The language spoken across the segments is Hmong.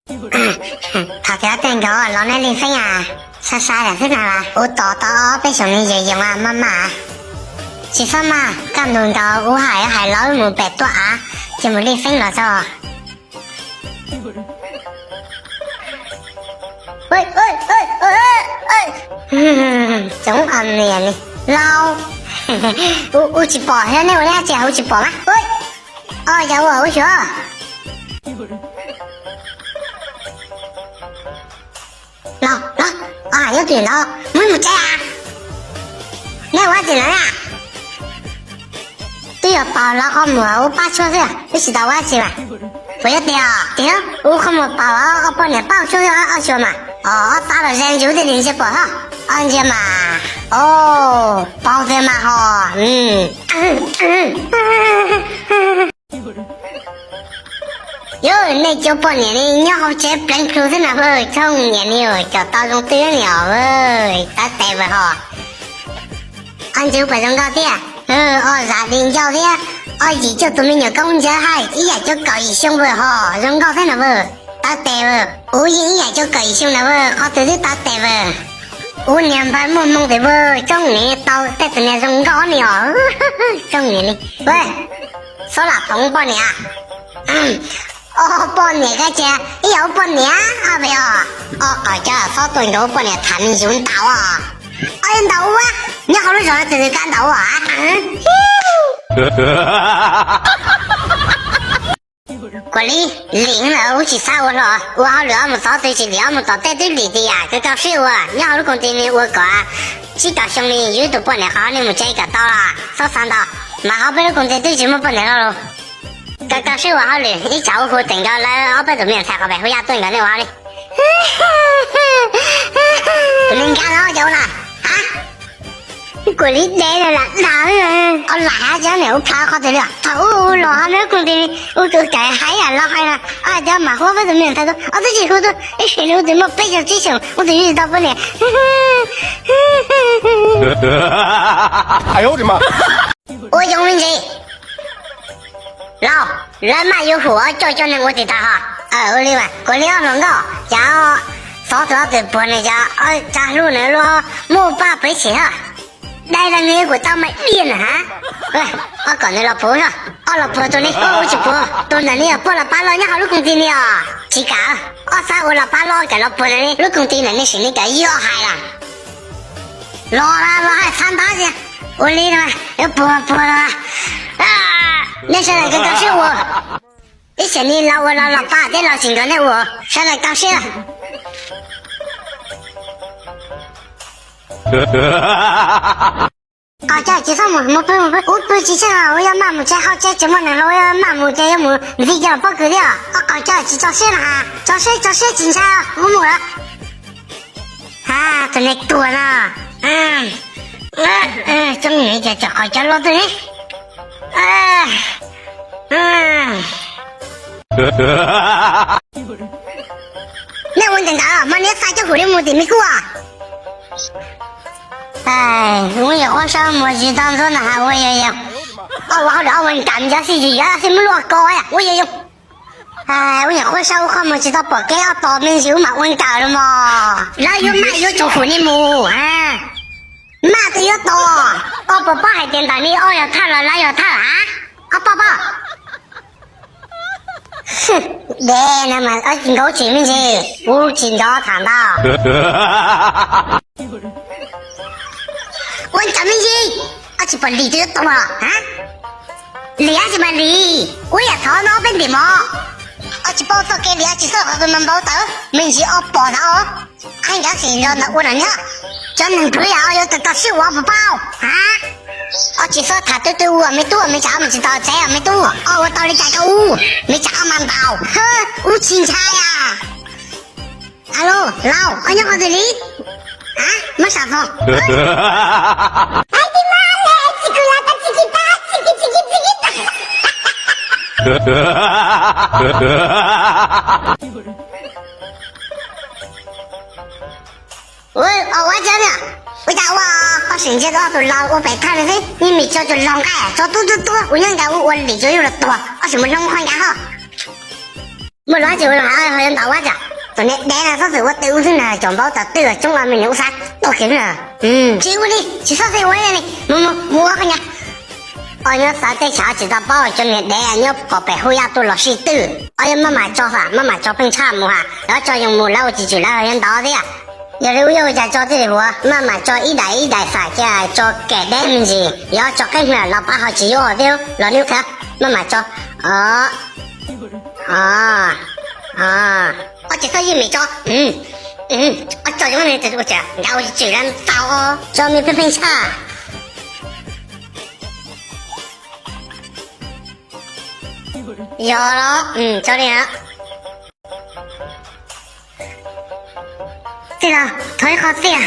Thov txim tiag nkaus los nej li feeb a, sab sab lawm xwb na. Ua tos tau ob peb xyoos ni yog yees maj maj. Tsis txhob maj, kaj ntug nkaus ua hais hais los wb mus pem tuaj av, ces mus li feeb los txog. Cov niam ni, lau, ua tsis pom thiab, nej ua li cas ua tsis pom mas. Os, yog ua ua xyuas. Los los, os, nyob twj ywm ntawd muab mus tsev a. Nej ua tsis lawv a. Twb yog paug los qhov muag ua pab tshuaj xwb, twb tsis tau ua tsi mas. Puas yog tiag? Tiag, ua qhov muag paug ob poj niam pab tshuaj xwb, ob xyuas mas. Os, ob pab los ze ntsis ub tej nim ntsia pom hos. Ob ntsia mas. Os, paug tiag mas hos. Yog nej cov poj niam li nyob hauv tsev pleev plhu xwb na, txhob niam ni, cov tau zoo twj ni os, tab tes mas hos. Ob ntsia ub puas zoo nkauj thiab? Ob zam li ncauj thiab. Ob yim cuaj tus me nyuam koob ntsia hais ib yam cuaj kaum yim xyoo vwm hos, zoo nkauj thiab na vwm. Tab tes vwm, ub yeej ib yam cuaj kaum yim xyoo na vwm, qhov twg twb tab tes vwm. Ub niag npawg muaj hmoo tes vwm, tsob niag tau tej tus niag zoo nkauj ni os. Tsob niag ni, txhob lam phoov poj niam. Ob poj niam kab cia ib yam ua poj niam ob peb os. Ob qos coj txhob tuaj nrog ua poj niam tham me ntsis ntau os. Ob ib ntau ua, nyob hauv lub zos no tus twg kab ntau ua. Kuv li lim ntawd ub tsis xav ua hlo, ua hauj lwm ob mus txov twg tsis lim, ob mus tom tej twb lim tias kawg rau siab ua, nyob hauv lub koom ti ni ua kom tsib rau xyoo li yug ib tug poj niam qhov ni mus tsev kom tau, txhob xav ntau. Mas hauv peb lub koom ti twb tsis muaj poj niam hlo los. Kawg rau siab ua hauj lwm, ib tsam ua hu teem nrog lawv ob peb tus me nyuam ntxhais qhov pem hu yaj tuaj nrog nej ua hauj lwm. Tus me nkag no ces ua na, ha? Kuv li de no lam dag, o lam hab cov niam ua plhaw qhov twg li. Thaum ub los hauv lub koom ti ub tus kawm hais yam los hais na, cov mam hu peb tus me ntxhais tuaj, ob twb tsis hu tuaj ib sim li ub twb muaj peb caug tsib xyoos ub twb yug tsis tau poj niam. Ua zoo me ntsis. Lauj, lawv maj yuav hum coj cov neeg ua tis tag hos. Ua li mas kuv li ob hluas nkauj, cas xov tus ob tug puag nws cas tsa hlub nws luaj, muaj paj pem xim hos. Dai los nws kuj tau mas diaj na ha. Ob kom nws los puag, ob los puag tus ni, ub tsis puag tus ntawm ni os, puag los pab los nyob hauv lub koom ti ni os. Tsis kam, ob xav ua los pab los kam los puag ntawm ni lub koom ti ntawm ni sim ni kam yog hais lawm. Los los hais txhob ntau tias ua li no, yuav puag puag los. Nej sawv daws kawg rau siab ua. Ib tsam ni los ua los los pab thiab los tsis nrog nej ua, sawv daws rau siab. Qos coj tsis txhob mus, mus pw mus pw, ub pw tsis tsheej, ub yuav maj mus tsev, hauv tsev tsis muaj neeg los yuav maj mus ces yuav mus ntxiv cov pob kws thiab. Ob qos coj tsis tso siab na, tso siab tso siab tsis ntshai, mus mus lawm. Ha, tus niag tuag no. Tsob niag cas cov qos cov loj twg li. Nej ua ntawm ntawd mas nej xa coj kuv li mus tim me kuj. Ua yog qhuab saub muag tsis tau ntxuav na has ua yog yog. Ob ua hauj lwm ob ua nkawm nco xij tsis yog xij muab luaj ko ua yog yog. Ua yog qhuab saub ua qhov muag tsis tau pom kev ob tos me ntsis ub mam ua nkawm los mog. Lawv yuav maj yuav tsoom fum nej mus. Maj twb yuav tos. Ob puas paub hais tias ntawm ni ob yog thawj los lawv yog thawj a? Ob paub paub? De no mas nkaus tsis me ntsis, kuv tsis nco tham ntau. Ua ntawm me ntsis, ob tsis pom lim twb yuav tos los a? Lim ab tsis mas lim, ua yam thov no peb ntim mov. Ob tsis paub txoj kev lim ab tsis txoj qhov tus mas npau taws me ntsis ob pom ntawd os. Ab ncav xim nrog ntawd ua no nyob, cov neeg pluav yam ob yuav tau tau sib ua puas paub a? Ob tsis txhob tham twb twb ua me tub, me tsam ob mus tsis tau tsev me tub, ob ua tau li cas rau ub, me tsam ob mas ntaus, ub tsis ntshai a. Alo, Lauj, ob nyob qhov twg li? A, muab sam foos. Ua ua cov niag, ua cas ua qhov sim ntsia tau tus laus ua pem thawj li xwb, yeej nim tso tus laus nqaij tso tub tub tub, ua nyob nkaus ua ua lim tsuav yus los tuag, ob sim mus hloob qhov nkaus ho. Muaj lub hab tsis ua zoo hab ho yuav ntaus ua cas? Tus niag dev no txhob txwm ua tw ub xwb na, cov npaub tas twj tsob a me nws ub xab tuaj kiag na. Tsis ua li, tsis txhob txwm ua li, mus mus mus ua koj nyab. Ob nyob xav tej tshav tsis tau paub cov niag dev nyob pom pem hu yaj tuaj los sib twj. Ob yog maj mam tso xam, maj mam tso pheej tshaj mus ham, lawv tso yoo mus lawv ua tsis tswm lawv yuav ntaus thiab. Yog li ub yog ua cas tso thiaj li huav, maj mam tso ib daim ib daim xam cia tso kem deb me ntsis, yog tso qeeb hwv los pab ho tsis yuav thiab los nws qhia, maj mam tso. Ob ces txhob ywj mem tso. Ob tso zoo ua cas ncav ua tsis tswm lawv ntaus, tso me pheej pheej tshaj. Yog los, tso li na. Tij laug, thov ib qho txiaj,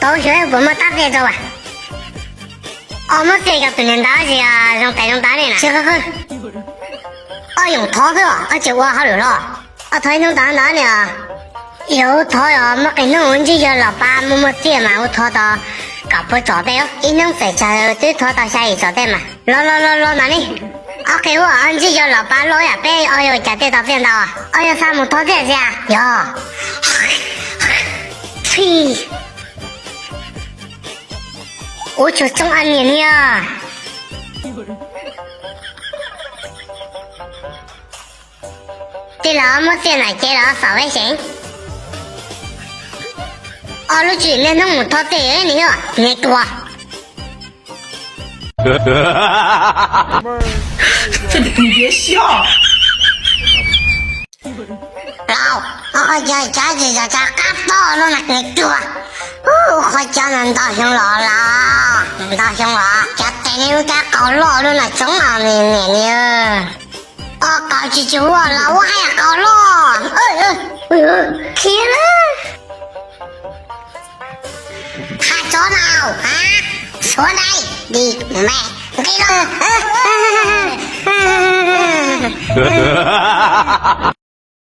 tau xyov puas muaj tab txiaj rau as. Ob muab txiaj rau tus niag ntawd es zoo tes zoo taw li na. Tsis qhov qhov, ob yoom thov xwb os, ob tsis ua hauj lwm los. Ob thov ib hnub tau ntawd ni os. Yog ub thov os, muaj qee hnub ub ntsib yawg laus pab muaj muaj txiaj mas ub thov tau kaum puas tsom tej, ib hnub txawm tsawg twb thov tau xya yim tsom tej mas. Los los los los ntawd ni. Ob qhia ub, ntsib yawg laus pab loj yam peb ob yog cas tej tau txiaj ntau, ob yog xa mus thov txiaj xia. Yog. Ub tsuas tsoob ab niam niag. Tij laug, muab txiaj nram cev los xauj peb seev. Ob lub tswv niaj hnub mus thov txiaj ni, niag tuag. Laus, ob qhov cov cav tsis tau tsa qab toj lub na, niag tuag. Ub, qhov cov no ntau xyoo los los, ntau xyoo los cov tes niaj lub kab qaug loj lub no tsoob os niam niag. Ob qaug tsis tsis ua los ua hais qaug loj. Khiav lawm. Hais tsov na, hais tsov dai, đi mẹ, nqis los.